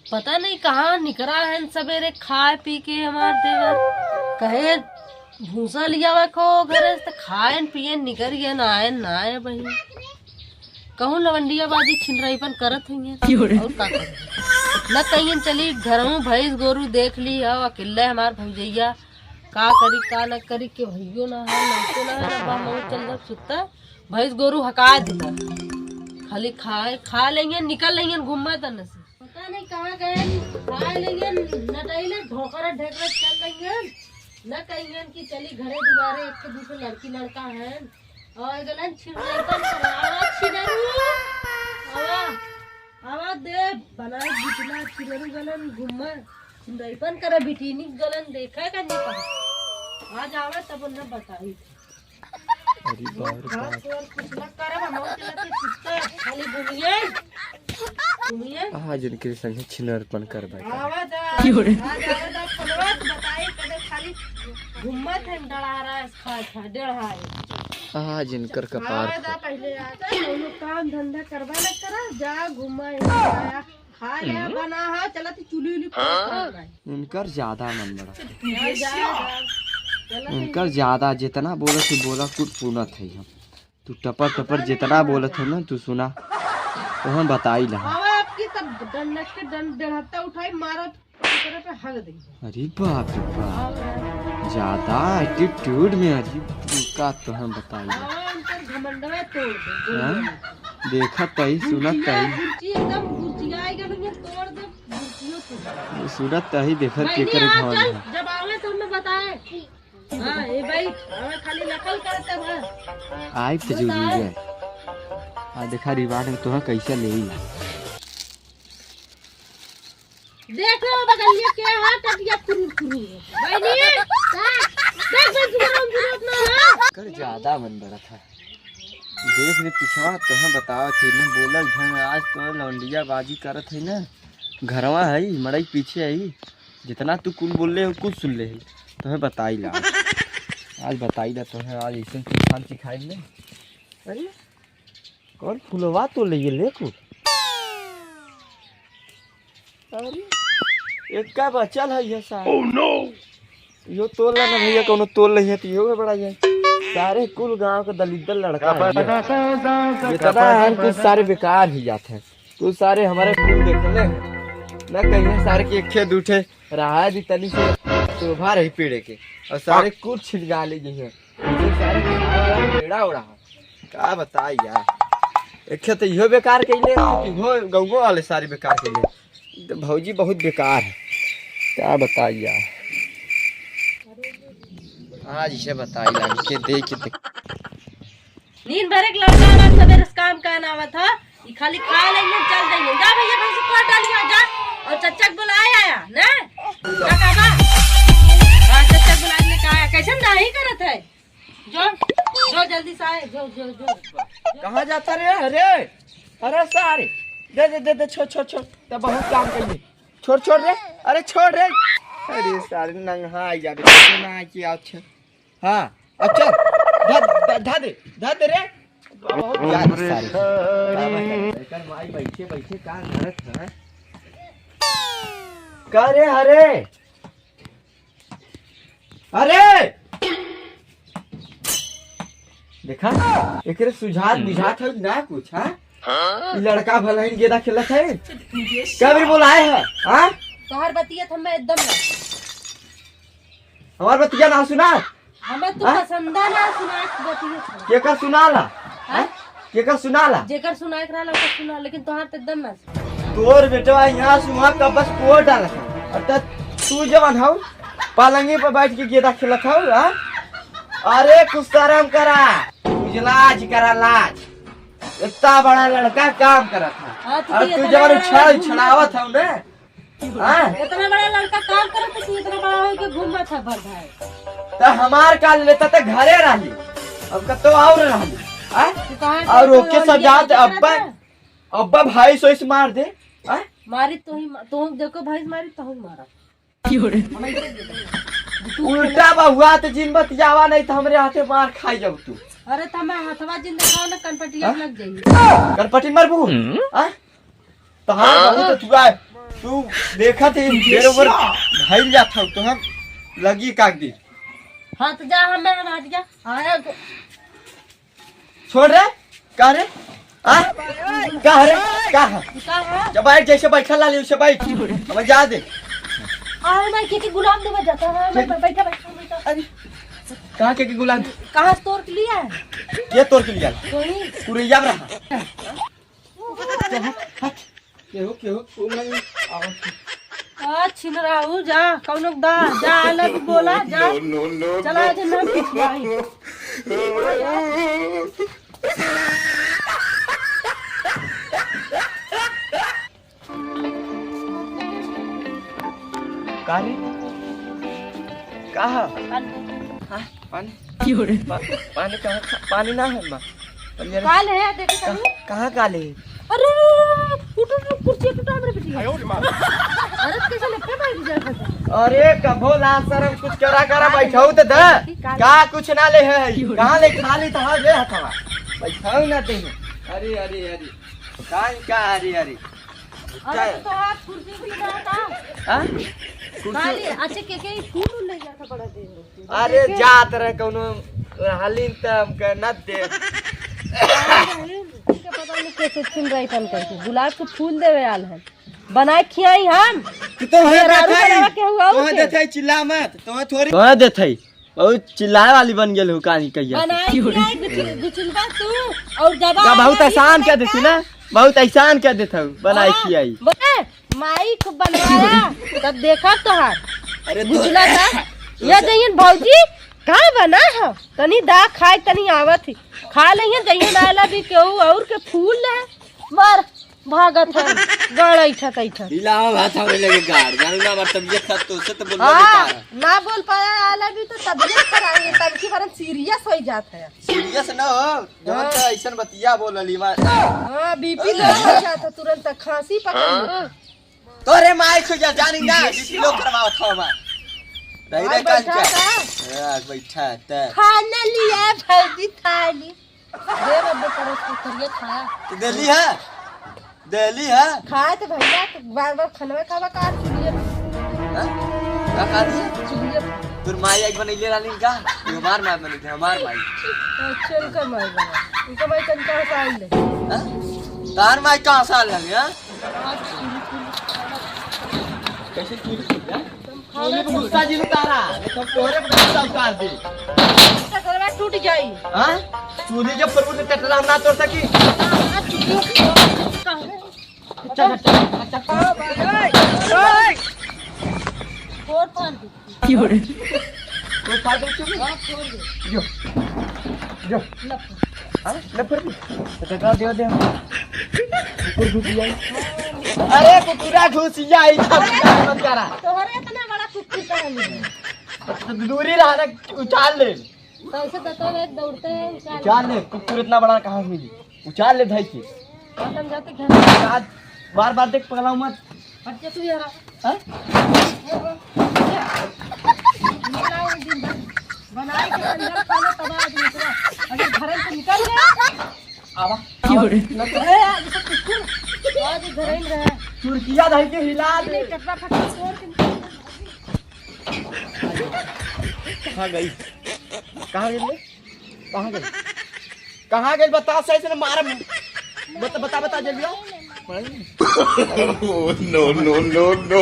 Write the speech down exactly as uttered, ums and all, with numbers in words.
पता नहीं कहाँ निकरा है सबेरे खाए पी के हमार देवर। कहे भूसा लियावा को घरे से, खाएन पिएन निकर गए, ना आएन, ना आए बहिन। कहूँ लवंडिया बाजी छिनराईपन करत हुई है। क्यों रे? और का करी? न कहियन चली घरहूँ भैंस गोरू देख ली हो, अकेले हमार भौजैया का करी का न करी, के भैयो ना है, लड़को ना है, ना बा, मऊ चल जब सुत्ता, भैंस गोरू हका दिला। खाली खाए, खा लेंगे, निकल लेंगे, घूमा तन से। पता नहीं कहाँ गए, खा लेंगे, नटैले ढोकरा ढेकरा चल लेंगे। न कहियन कि चली घरे दुआरे, एक के दूसरे लड़की लड़का है। और गलन छिनराईपन करावा छिनरू। आवा, आवा दे, बनाई बिटला छिनरू गलन घूमा। छिनराईपन करे बिटिनी गलन देखा का नहीं पड़ा। आज आवा तब उन्हें बताई। अरे बाप रे बाप। घास और कुछ न करब, हम चलत के सुत्ता, खाली घूमिए, घूमिए। आज इनके संगे छिनरपन करबा का। आवा दा, क्यों रे? आज आवा दा, फलवा तो बताई, कदे खाली घूमत है, डरा रहा है, खा, खा, डर है। आज इनकर कपार आवा दा, फट। पहले आ जा, कोनो काम धंधा करबा न करा, जा घूमा, यहाँ आया। खा ले, हम्म। बना हा, चला तू चुली उली फूँक हाँ? कर भाई। इनकर ज्यादा मन बड़ा। जा, जा, जा। चला इनकर तू। ज्यादा, जितना बोलत है, बोला कुल सुनत है हम। तू टपर टपर पता जितना नहीं बोलत है ना, तू सुना। तो हम बताई ला। आवा आपकी तब डंडा के डंड, डेढ़ हत्ता उठाई, मारत ऊपर पे हग दे। अरे बाप रे बाप। आवा। ज्यादा attitude में, अरे तू का तो हम बताई ला। आवा, उनकर घमंडवा तोड़ दे, हाँ? बोल दे। देखत तही, सुनत गुरचिया, तही। गुरची एकदम गुरचिया आइगा, मैं तोड़ दे, गुरचियो तोड़ दे। सुनत तही, देखत बहिनी, केकर आ, घर चल, है। जब आवे तो हमें बताए। हाँ, ए भाई, आवे खाली नकल करत है। आई तो बताए। जरूरी है। आ देखा रिवार्ड में तोहे कैसे लेई। देख लो बगलिया के हाथ टटिया फुरुर फुरुर है। बहिनी, का? देख बस जुगराम जुगराम ना है। कर ज्यादा मन बड़ा था। देख रे पिछवा, तोहे बतावत ही ना, बोलल ढंग, आज तो लौंडिया बाजी करत है ना, घरवा है, मड़ई पीछे है, जितना तू कुल बोल ले हो, कुल सुन ले है, तोहे बताई ला। आज बताई ला तोहे, आज ऐसे तूफान सिखाई ले। अरे, कौन फुलवा तो ले ये ले कुल? अरे, एक का बचल है ये सारा? Oh no! यो तोल ना भैया, कोनो तोल नहीं है, तो यो बड़ा ये। सारे कुल गांव के दलिद्दर लड़का है ये। जितना है, कुछ सारे बेकार ही जात हैं। कुछ सारे हमारे कुल देख ले। ना कहीं सारे के एक खे दू ठे रहा दी तनी से शोभा रही पेड़े के। और सारे कुल छिलगा ले गई हैं। ये सारे खाए वाला पेड़ा उड़ा है। का बताई यार। एक खे तो इहो बेकार कइले, इहो गौगो वाले सारे बेकार कइले। तो भौजी बहुत बेकार है, का बताई यार। आज इसे बताई लागी के दे के देख। नींद भरे के लड़का हमार सवेरे से काम का ना आवत ह, ई खाली खा लेंगे, चल देंगे। जा भैया, भैंस को डाल यहाँ जा, और चच्चा के बुलाए आया ना, का कहबा? हाँ, चच्चा के बुलाए लेके आया, कैसे नहीं करत है? जो, जो जल्दी से आए, जो, जो, जो। कहाँ जाता रे? अरे, अरे सारे, दे, दे, दे, दे, छोड़, छोड़, छोड़, तब बहुत काम कर ली। छोड़, छोड़ रे, अरे छोड़ रे। अरे सारे नंगा आ जा रे, ना किया अच्छा। हाँ, अब चल, धा, धा, धा दे, धा दे रे। बहुत ज्यादा सारे। का बात है? एकर माई बैठे, बैठे का करत है? का रे, अरे? अरे! देखा, एकरे सुझात बुझात है ना कुछ, हाँ? ई लड़का भला ही गेदा खेलत है। कब रे बोलाए है, हाँ? तोहर बतिया तो हमें एकदम ना। हमार बतिया ना सुना? हमें तू हाँ? पसंदा ना सुना के बतिया सुना। केकर सुनाला? हाँ? हाँ? केकर सुनाला? जेकर सुनाए के रहला, ओकर सुना, लेकिन तोहार तो एकदम ना सुना। तोर बेटवा यहाँ से वहाँ का बस कोर डालत है। और त तू जवन हऊ, पलंगे पर बैठ के गेदा खेलत हऊ, हाँ? अरे कुछ शर्म करा, कुछ लाज करा, लाज। इतना बड़ा लड़का काम करत है। हाँ, तो और ये तू इतना जवन बड़ा छड़ लड़का छड़ावत हऊ ना, हाँ? इतना बड़ा लड़का काम करत है, तू इतना बड़ा होके घूमत है भर भाई। त हमार का लेता त घरे रहली, अब कतो और रहली, हाँ? तू कहाँ से और तो ओके सब लड़के जात करत अब्बा, है? अब्बा भाई सोइस मार दे, हाँ? मारी तो ही मा-, तो देखो भाई मारी तो ही मारा। उल्टा बा हुआ त जिन बतियावा नहीं त हमरे हाथे मार खाई जाऊ तू। अरे त हमें हथवा जिन देखाओ ना, कनपटिया हाँ? लग जाई। कनपटी मरबू? हम्म। हाँ? तहार बहुत अथुआ है। तू देखत ही, बेरोबर भइल जात हौ, तो हम लगी कागदी। हाँ, तो जा, हमें हटा दिया। आया तो छोड़ रे, का रे? आ? का रे? का है? का है? जब बैठ, जैसे बैठा लाली, उसे बैठ। अब जा दे। अरे, मैं के, के गुलाब देवे जाता है, मैं बैठा, बैठा, बैठा। अरे, कहाँ के, के गुलाब? कहाँ से तोड़ के लिया है? ये तोड़ के लिया? वही। पुरैया में रहा। केहू, केहू, तू नहीं आवत। आ, छिनराऊ, जा, कौनो दा, जा, अलग बोला, जा। No, no, no, चला, no। आज ना कुछ भाई। का रे? का ह? पानी। हाँ? पानी? क्यों रे? पा-, पानी कहाँ खा-, पानी ना है माँ। अरे, अरे। काल है, देखे कहाँ, कहीं? कहाँ काल है? अरे, अरे, अरे, अरे, उठ, उठ, उठ, कुर्सी टूटा हमरे बेटी का। अरे, कैसे लेपटे बैठ गया था? अरे, कभो लाज शरम कुछ करा, करा, काल बैठाऊ है, तो दा। काल है। का कुछ ना ले है? क्यों रे? कहाँ ले खाली तो हाँ, ले हथवा। बैठाऊ ना दे। अरे, अरे, अरे। का, का, अरे, अरे। अरे, तो तोहार कुर्सी भी ना था। हाँ? कुर्सी? काली, अच्छा, के, के फूल उल ले गया था बड़ा देर में। अरे, देखे? जात रहे कौनो हालिन त हमके न दे। इनके पता नहीं कैसे छिन रही तन करके। गुलाब के फूल देवे आल है। बनाए खियाई हम। तू तो है मेहरारू देखाई। बनावे के हुआ तू है उसे। देखाई, चिल्ला मत। तू है थोड़ी। तू है देखाई। बहुत चिल्लाए वाली बन गेल हो, कहानी कहिया से। बनाए खियाई गुचिल-, गुचिलबा तू, और जब का बहुत आया एहसान इतना कह देती का? ना, बहुत एहसान कह देत हूँ, बनाए हाँ, खियाई। बोले, माई को बनवाया, तब देखा तोहार। अरे तो गुचला था। तो ये से- जइयन भौजी, का बना है? तनी दा खाए, तनी आवत ही। खा लइहन, जइहन आला भी केहू और के फूल ले। मार। भागत है, गाड़ ऐठत ऐठत। हिलावा भात हमरे लगे गाड़, जानू ना हमार तबीयत खराब तो उससे तो बोलना हाँ, बेकार है। ना बोल पाया आला भी तो तबीयत खराब है, तब की बरन सीरियस हो जात है। सीरियस ना हो, जवन हाँ। तो ऐसन बतिया बोलली मार। हाँ, बीपी लो हो जात है तुरंत, खांसी पकड़ लेता। तोरे माई खुजा जानी ना, बीपी लो करवावत हो मार। रही भाई रही काल बैठा का। था। हाँ, बैठा था। खाना लिया भौजी थाली। दे बब्बे परोस के करिया खाया। तो देली है? देली है? खाए तो भैया, तो बार बार खनवे खावा का चुलिए पे? हाँ? का खा दिया? चुलिए पे। तोर माई एक बनैले रहनी का? ये हमार माई बनी थी, हमार माई। अच्छा, इनका माई बना। इनका माई तन कहाँ से आई ले? हाँ? तार माई कहाँ से आई ले, हाँ? कैसे चूल्ही खुल जाए? चूल्ही पे गुस्सा जी उतारा, नहीं तो तोरे पे गुस्सा उतार दे। टटरवा टूट जाई। हाँ? चूल्ही जब प्रभु से टटरा हम ना तोड़ सकी। हाँ, चूल्ही कहाँ? चल, चल, चल, चल। फोड़ फाड़ दे। क्यों रे? वो फाड़ दे चूल्ही। हाँ, फोड़ दे। जो। जो। लप। हाँ, लप कर दे। तो टटरा दे दे। कुकुर घुस जाए। अरे, कुकुरा घुस जाए, इधर मत करा। तोहरे इतना बड़ा कुकुर का है? तो दूरी रहा ना, उछाल ले। तो ऐसे तो, तो एक दौड़ते हैं, उछाल उछाल ले, कुकुर इतना बड़ा कहाँ से मिली? उछाल ले धई के। और हम जाते घर। आज बार बार देख पगलाओ मत। हट जा तू यहाँ। हाँ? ये वो, ये। निकला वो दिन भर। बनाए के संजल खा लो तब आज निकला। अगर घर से निकल गया। आवा। क्यों रे? ए, आज तो कुकुर। आज घर ही में रहा। चुरकिया धई के हिला दे। नहीं, टटरा फटरा तोड़ के निकल। कहाँ गई? कहाँ गई रे? कहाँ गई? कहाँ गई? बता सही से ना मार। बता, बता, बता जल्दी आओ। No, no, no, no।